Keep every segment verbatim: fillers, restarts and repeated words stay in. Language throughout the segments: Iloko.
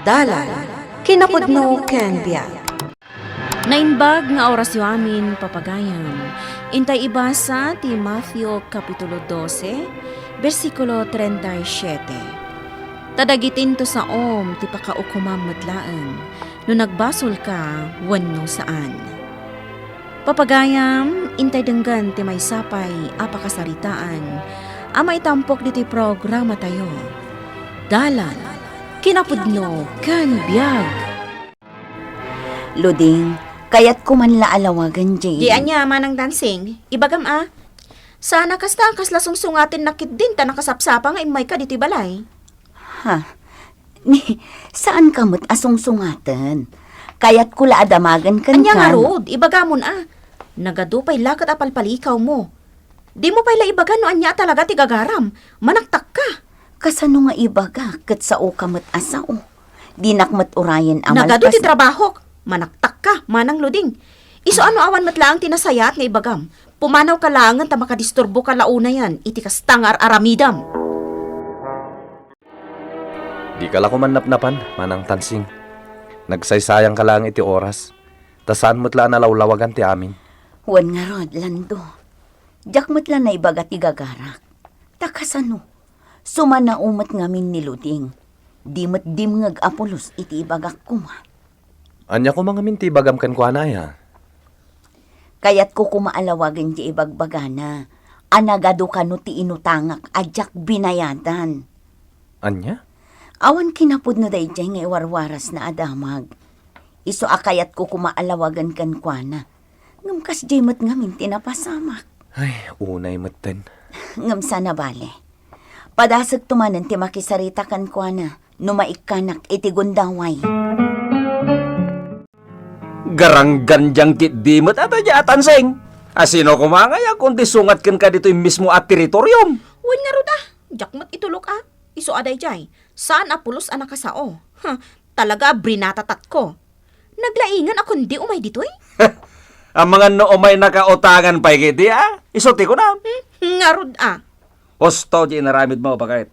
Dalan, kinapudno ken biag. Naimbag nga orasyo amin, papagayam. Intay ibasa ti Mateo Kapitulo dose, bersikulo treinta y siete. Ta dagitinto saom ti pakaukomam met laeng, no nagbasolka wenno saan. Papagayam, intay denggen ti maysa pay a pakasaritaan a maitampok ditoy programatayo. Dalan, kinapudno ken biag. Luding, kayatko man la a lawagen diay. Di ania, Manang Dancing? Ibagam a. Saan a kasta, kasla sungsungatennak ketdin ta nakasapsapa nga immayka ditoy balay. Ha? Ni, saanka met a sungsungaten? Kayatko la a damagen kenka. Ania ngarud? Ibagamon a. Nagadu pay la ket a palpalikawmo. Dimo pay la ibaga no ania a talaga ti gagaram. Manaktakka. Kasano nga ibagak ket saoka met a sao? Dinak met urayen a malpas. Nagadu ti trabahok. Manaktakka, Manang Luding. Isu a no awan met laeng ti nasayaat nga ibagam. Pumanawka laengen ta makadisturboka la unayen iti kasta nga ar-aramidam. Dika la koma napnapan, Manang Tansing. Nagsaysayangka laeng iti oras, ta saan met la a nalawlawagan ti amin. Wen ngarud, Lando. Diak met la naibaga ti gagarak. Ta kasano? Sumanao met ngamin ni Luding. Di met dimngeg a pulos iti ibagak koma. Ania koma ngamin ti ibagam kenkuana, aya? Kayatko koma a lawagen ti ibagbagana a nagadu kano ti inutangak a diak binayadan. Ania? Awan kinapudno daydiay nga iwarwarasna a damag. Isu a kayatko koma a lawagen kenkuana. Ngem kasdiay met ngamin ti napasamak. Ay, unay metten. Ngem saan a bale. Padasekto manen ti makisarita kenkuana no maikkanak iti gundaway. Garanggandiang ketdi met a daydiay a Tansing. A sino koma ngay a kundi sungat kenka ditoy mismo a teritoriom? Wen ngarud a, diak met itulok a. Isu a daydiay, saan a pulos a nakasao. Huh, talaga a brinatatatko. Naglaingen a kundi umay ditoy? Amangan no umay nakautangan pay ketdi a? Isu ti kunam. Hmm, ngarud a. Husto di inaramidmo, baket.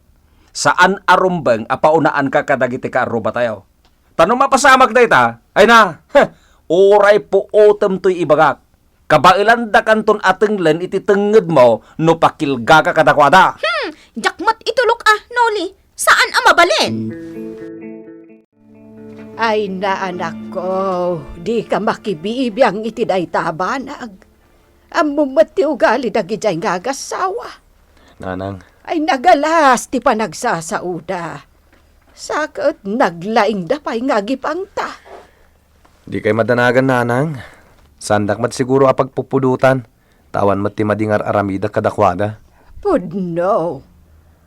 Saan a rumbeng a paunaanka kadagiti kaarrubatayo. Ta no mapasamak dayta, ay na, heh, uray puotem toy ibagak. Kabaelandakanton a tenglen iti tengngedmo no pakilgaka kadakuada. Hmm, diak met itulok a, Noli. Saan a mabalin? Ay na, anakko, dika makibibiang iti dayta a banag. Ammom met ti ugali dagidiay nga agassawa. Nanang. Ay nagalas ti panagsasaoda. Sa ket naglaingda pay nga agipangta. Dikay madanagan, Nanang. Saandak met siguro a pagpupudotan, ta awan met ti madi nga ar-aramidek kadakuada. Pudno.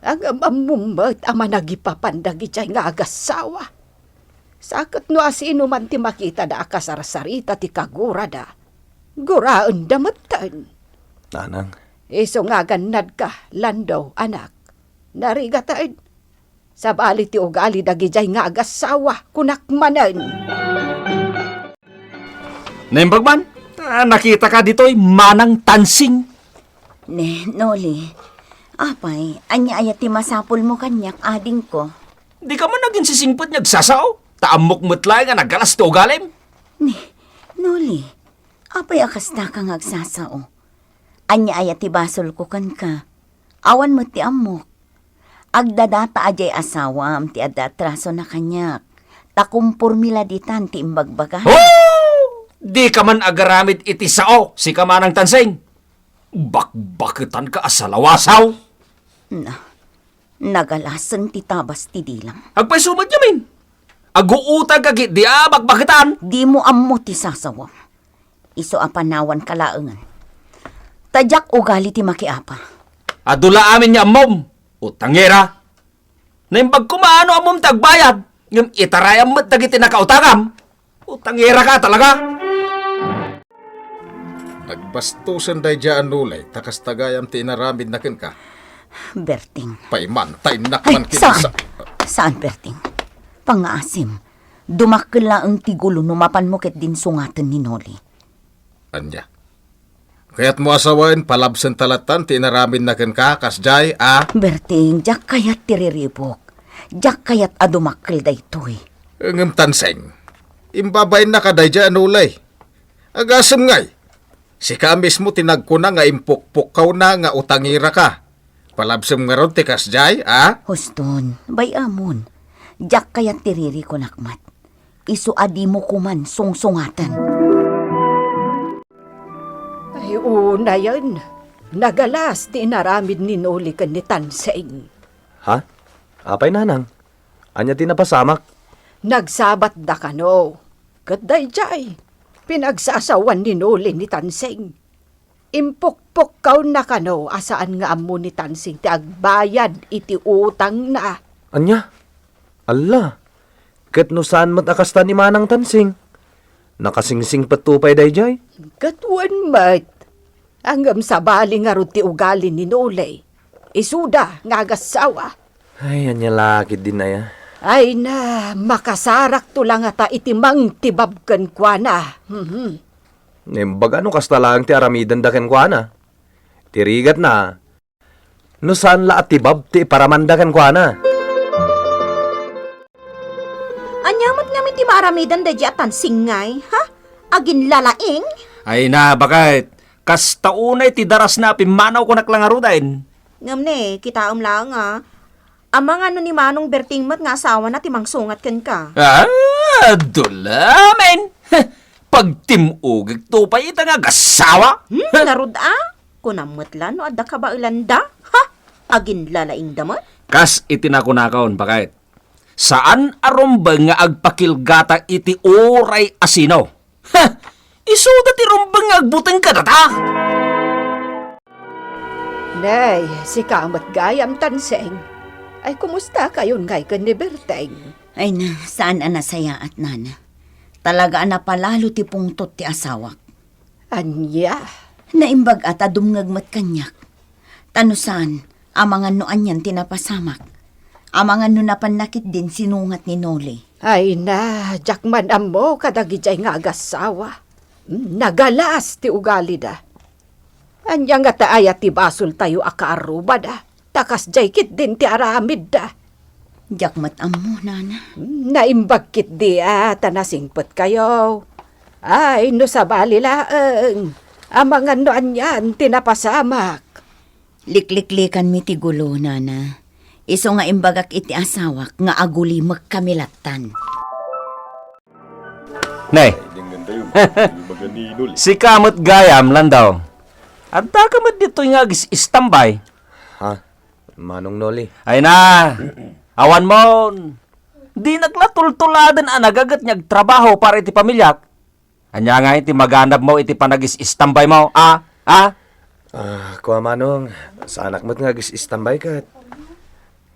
Ngem ammom met a managipapan dagidiay nga agassawa. Sa ket no asino man ti makitada a kasarsarita ti kagurada, guraenda metten. Nanang. Isu nga agannadka, Lando, anak. Narigaten. Sabali ti ugali dagidiay nga agassawa, kunak manen. Naimbag man, ta nakitaka ditoy, Manang Tansing. Ne, Noli. Apay, ania aya ti masapulmo kaniak, adingko? Dika man aginsisingpet nga agsasao, ta ammok met laeng a nagalas ti ugalim. Ne, Noli. Apay a kastaka nga agsasao? Ania aya ti basolko kenka? Awan met ti ammok. Agdadata a diay asawam ti adda atrasona kaniak, ta kumpormi la ditan ti imbagbagana. Oh! Dika man agaramid iti sao, sika Manang Tansing. Bakbaketanka a salawasaw. Na, nagalasen ti tabas ti dilam. Agpayso met ngamin. Aguutagka ketdi a bakbaketan. Dimo ammo ti sasawam. Isu a panawanka laengen. Ta diak ugali ti makiapa. Adu la amin nga ammom, utangera. Naimbag koma no ammom ti agbayad, ngem itarayam met dagiti nakautangam. Utangeraka talaga. Nagbastosen daydiay a Noli, ta kasta gayam ti inaramidna kenka. Berting. Paiman, ta innak man kinsa. Ay, saan? Saan, Berting? Pangngaasim. Dumakkel laeng ti gulo no mapanmo ketdin sungaten ni Noli. Ania? Kayatmo a sawen, palabsenta lattan ti inaramidna kenka, kasdiay a? Berting, diak kayat ti riribuk. Diak kayat a dumakkel daytoy. Ngem Tansing, imbabainna ka daydiay a Noli. Agasem ngay, sika mismo ti nagkuna nga impukpukkawna nga utangiraka. Palabsem ngarud ti kasdiay, a? Huston, bay-amon. Diak kayat ti ririkunak met. Isu a dimo koman sungsungaten. Ay, unayen. Nagalas ti inaramid ni Noli ken ni Tansing. Ha? Apay, nanang? Ania ti napasamak? Nagsabatda kano. Ket daydiay, pinagsasawan ni Noli ni Tansing. Impukpukkawna kano a saan nga ammo ni Tansing ti agbayad iti utangna. Ania? Alla, ket no saan met a kasta ni Manang Tansing? Nakasingsingpetto pay daydiay? Ket wen met. Ngem sabali ngarud ti ugali ni Noli. Isuda nga agassawa. Ay, ania la ketdin aya? Ay na, makasarakto la ngata iti mangtibab kenkuana. Mhm. Naimbag a no kasta laeng ti aramidenda kenkuana. Ti rigatna, no saan la a tibab ti iparamanda kenkuana. Ania met ngamin ti maaramiden daydiay a Tansing ngay, ha? Aginlalaing? Ay na, baket. Kasta unay ti darasna a pimmanawko la ngaruden. Ngem ne, kitaem laeng a. Amangan no ni Manong Berting met nga asawana ti mangsungat kenka. Ah, dulamen! Heh, pagtim-ogekto pay ita nga agassawa! Hmm, ngarud a? Kunam met la no adda kabaelanda? Ha? Aginlalaingda met? Kas iti nakunakon, baket. Saan a rumbeng nga agpakilgata iti uray a sino. Ha! Isuda ti rumbeng nga agbuteng kadata! Nay, sika met gayam, Tansing. Ay, kumusta kayon ngay ken ni Berteng? Ay na, saan a nasayaat, nana. Talaga a napalalo ti pungtot ti asawak. Ania? Naimbag a ta dumngeg met kaniak. Ta no saan, amangan no anian ti napasamak. Amangan no napanna ketdin sinungat ni Noli. Ay na, diak man ammo kadagijay nga agassawa. Nagalas ti ugalida. Ania ngata aya ti basoltayo a kaarrubada? Ta kasdiay ketdin ti aramidda. Diak met ammo, nana. Naimbag ketdi a ta nasingpetkayo. Ay, no sabali laeng, amangan no anian ti napasamak. Likliklikanmi ti gulo, nana. Isu nga imbagak iti asawak nga agulimekkami lattan. Ne. Sika met gayam, Landaw. Adda ka met ditoy nga agis-istambay. Ha? Manong Noli. Ay na. Awan mon. Dinak la tultuladen a nagaget nga agtrabaho para iti pamiliak. Ania ngay ti maganabmo iti panagis-istambay mo, a? A? Ah, kua, Manong, saanak met nga agis-istambay ket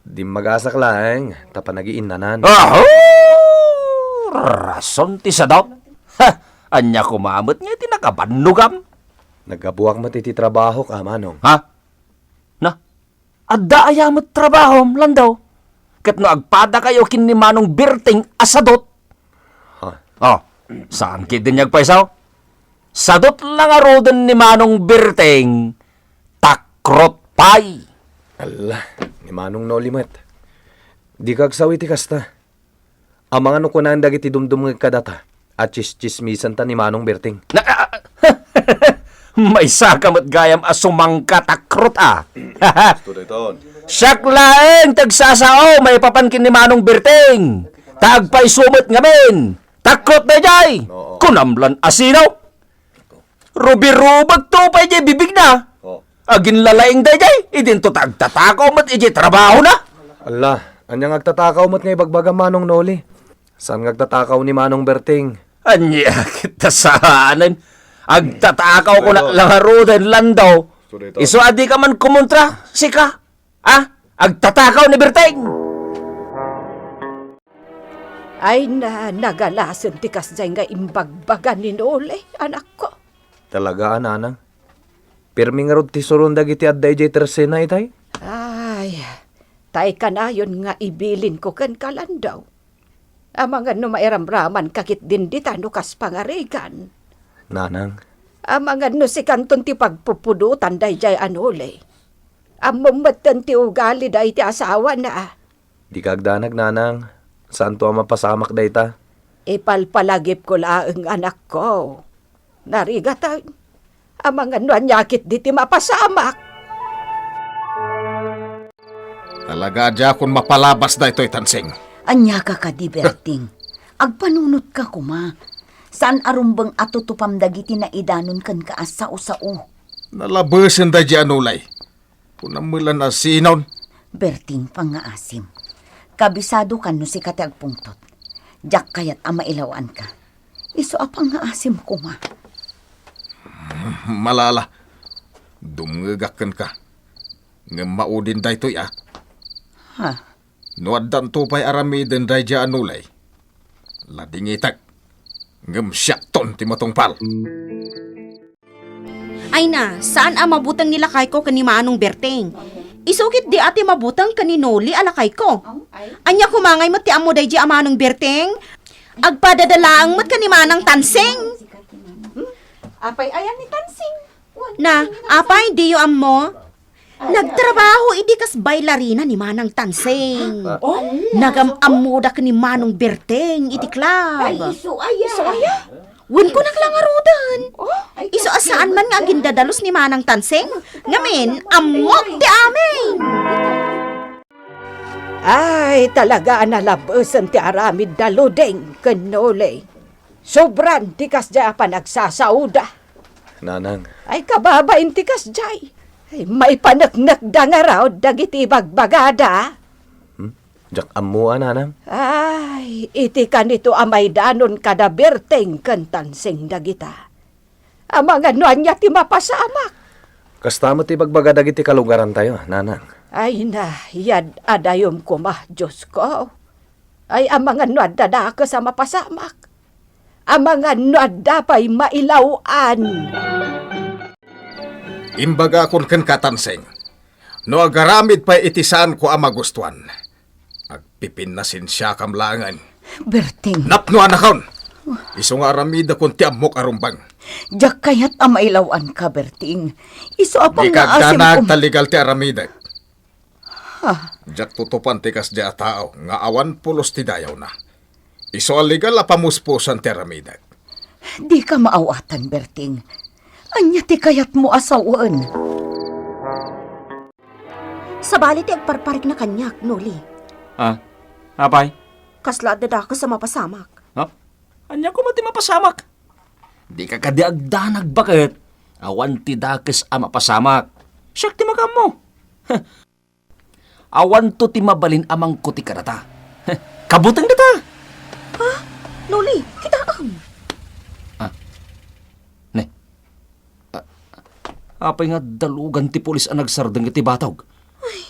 dimmagasak laeng ta panagiinnanan. Aho! Rason ti sadot. Ha! Ania koma met nga iti nakabannogam? Naggabuak met iti trabahok, a, Manong. Ha? Na, adda aya met trabahom, Landaw? Ket no agpadakayo ken ni Manong Berting a sadot? Ha? Oh, saan ketdin nga agpayso? Sadot la ngaruden ni Manong Berting, takrot pay. Alla, ni Manong Noli met. Dika agsaw iti kasta. Amangan no kunaen dagiti dumdumngeg kadata a tsistsismisenta ni Manong Berting. Na, ah, ah, maysaka met gayam a sumangka, takrot a. Gusto dayton. Siak laeng ti agsasao maipapan ken ni Manong Berting. Ta agpayso met ngamin. Takrot daydiay. Oo. Kunam lan a sino? Rubirubagto pay diay bibigna. Oh. Aginlalaing daydiay, idinto ta agtatakaw met idiay trabahona. Alla, ania nga agtatakaw met nga ibagbaga Manong Noli? Saan nga agtatakaw ni Manong Berting? Ania ket ta saanen? Agtatakaw ko na Pero la ngaruden, Landaw. Gusto dayton. Isu a dika man kumontra, sika? Ah, agtatakaw ni Berting! Ay na, nagalasen ti kasdiay nga imbagbaga ni Noli, anakko. Talaga a, nanang? Pirmi ngarud ti suron dagiti adda idiay tersena, itay? Ay, tay kanayon nga ibilinko kenka, Landaw. Amangan no mairamramanka ketdin dita no kas pangarigan. Nanang. Amangan no sikanton ti pagpupudotan daydiay a Noli. Ammom metten ti ugalida iti asawana. Dika agdanag, nanang. Saanto a mapasamak dayta? Ipalpalagipko laeng, anakko. Narigat, ay. Amangan no ania ketdi ti mapasamak. Talaga a diakon mapalabas daytoy, Tansing. Ania ka kadi, Berting? Agpanunotka koma. Saan a rumbeng a tutupam dagiti naidanon kenka a sao-sao. Nalabesen daydi a nulay. Kunam met la no sinon. Berting, pangngaasim. Kabisadokan no sika ti agpungtot. Diak kayat a mailaw-anka. Isu a pangngaasim koma. Malala, dumngegak kenka. Ngem maudin daytoy, a. Ha? No addanto pay aramiden daydi a nulay, ladingitek. Ngem siakton ti matungpal. Ay na, saan a mabuteng ni lakayko ken ni Manong Berting. Isu ketdi a ti mabuteng ken ni Noli a lakayko. Ania koma ngay met ti ammo daydi a Manong Berting? Agpadada laeng met ken ni Manang Tansing. Hmm? Apay ayan ni Tansing? Na, apay, diyo ammo? Nagtrabaho idi kas bailarina ni Manang Tansing. Oh? Nagam-ammoda ken ni Manong Berting iti club. Ay, isu aya. Isu aya? Wen kunak la ngaruden. Oh? Isu a saan man nga agindadalus ni Manang Tansing. Ngamin, ammok ti amin. Ay, talaga a nalabesen ti aramid da Luding ken Noli. Sobran ti kasdiay a panagsasaoda. Nanang. Ay, kababain ti kasdiay. Ay, maipaneknekda ngarud dagiti ibagbagada. Hmm? Diak ammo a, Nanang. Ay, iti kanito a maidanon kada Berting ken Tansing dagita. Amangan no ania ti mapasamak. Kasta met ti ibagbaga dagiti kalugarantayo, Nanang. Ay na, yad-adayom koma, Diosko. Ay, amangan no adda dakes a mapasamak. Amangan no adda pay mailaw-an. Imbagakon kenka, Tansing, no agaramid pay iti saanko a magustuan, agpipinnasensiakam laengen. Berting. Napnoanakon! Isu nga aramidakon ti ammok a rumbeng. Diak kayat a mailaw-anka, Berting. Isu a pangngaasim. Dika agdanag ta legal ti aramidek. Ha? Diak tutupan ti kasdiay a tao nga awan pulos ti dayawna. Isu a legal a pamuspusan ti aramidek. Dika maawatan, Berting. Ania ti kayatmo a sawen? Sabali ti agparparikna kaniak, Noli. Ah, apay? Kasla adda dakes a mapasamak. Ha? Ania koma ti mapasamak? Dika kadi agdanag, baket? Awan ti dakes a mapasamak. Siak ti makaammo. Awanto ti mabalin a mangkuti kadata. Kabuteng data! Ha? Noli, kitaem! Ah. Ne. Ah, apay nga dalugan ti pulis a nagsardeng iti batog? Ay.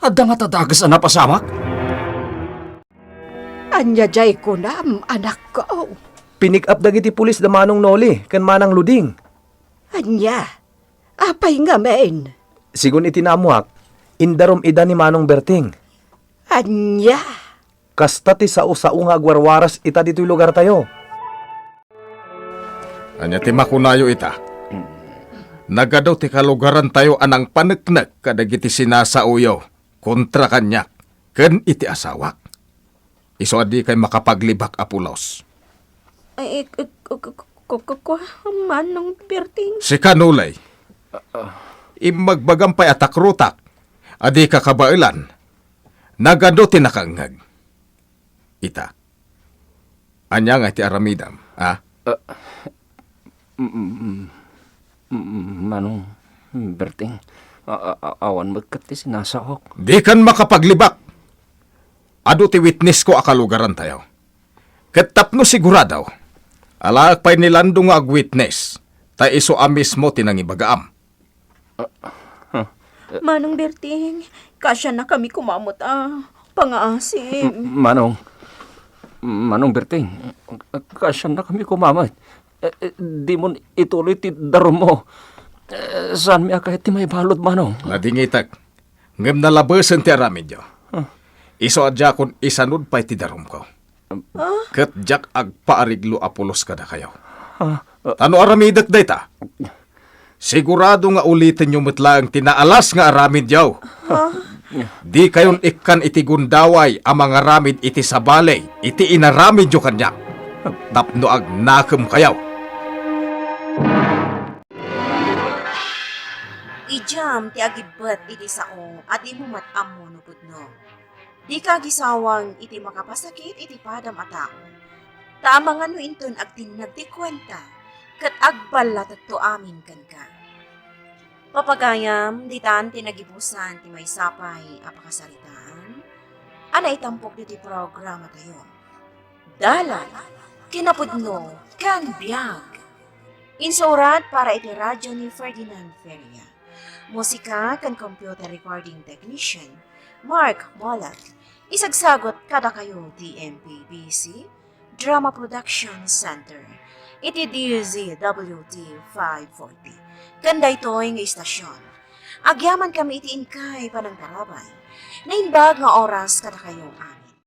Adda ngata dakes a napasamak? Ania diay kunam, anakko? Pinik-up dagiti pulis da Manong Noli ken Manang Luding. Ania? Apay ngamin? Sigun iti naammuak, indarum ida ni Manong Berting. Ania? Kasta ti sao-sao nga agwarwaras ita ditoy lugartayo. Ania ti makunayo ita? Nagadu ti kalugarantayo a nangpaneknek kadagiti sinasaoyo kontra kaniak ken iti asawak. Isu a dikay makapaglibak a pulos. Ay, k-, k-, k-, k-, k-, k-, Manong Berting. Sika, Noli. Immagbagam pay a takrotak a dika kabaelan. Nagadu ti nakaengngeg. Ita. Ania nga iti aramidem, a? Ah, mm, mm, mm, Manong Berting, a-, a-, a-, awan met ket ti sinasaok. Dikan makapaglibak! Adu ti witnessko a kalugarantayo. Ket tapno sigurado, alaek pay ni Lando nga agwitnes, ta isu a mismo ti nangibagaam. Ah, ah. Manong Berting, kaasiannakami koma met a pangngaasim. M-, Manong, Manong Berting, kaasiannakami koma met. Eh, eh, dimon ituloy ti darummo. Eh, saanmi a kayat ti maibalud, Manong. Ladingitek, ngem nalabesen ti aramidyo. Ah. Isu a diakon isanud pay ti darumko. Ah? Ket diak agpaariglo a pulos kadakayo. Ah, ah. Ta no aramidek dayta, sigurado nga ulitenyo met laeng ti naalas nga aramidyo. Ah? Dikayon ikkan iti gundaway a mangaramid iti sabali iti inaramidyo kaniak tapno agnakemkayo. Idiam ti agibbet iti sao a dimo met ammo no pudno. Dika agisawang iti makapasakit iti padam a tao. Ta amangan no inton agtinnag ti kuenta, ket agballatetto amin kenka. Papagayam, ditan ti nagibusan ti maysapay a pakasaritaan a naitampok ditoy programa tayo. Dalan, kinapudno, ken biag. Insurat para iti radyo ni Ferdinand Feria. Musika ken computer recording technician, Mark Bolag. Isagsagot kadakayo ti M P B C Drama Production Center iti D Z W T five forty. Ken daytoy nga istasyon, agyaman kami iti inkay panangtarabay. Naimbag nga oras kadakayo amin.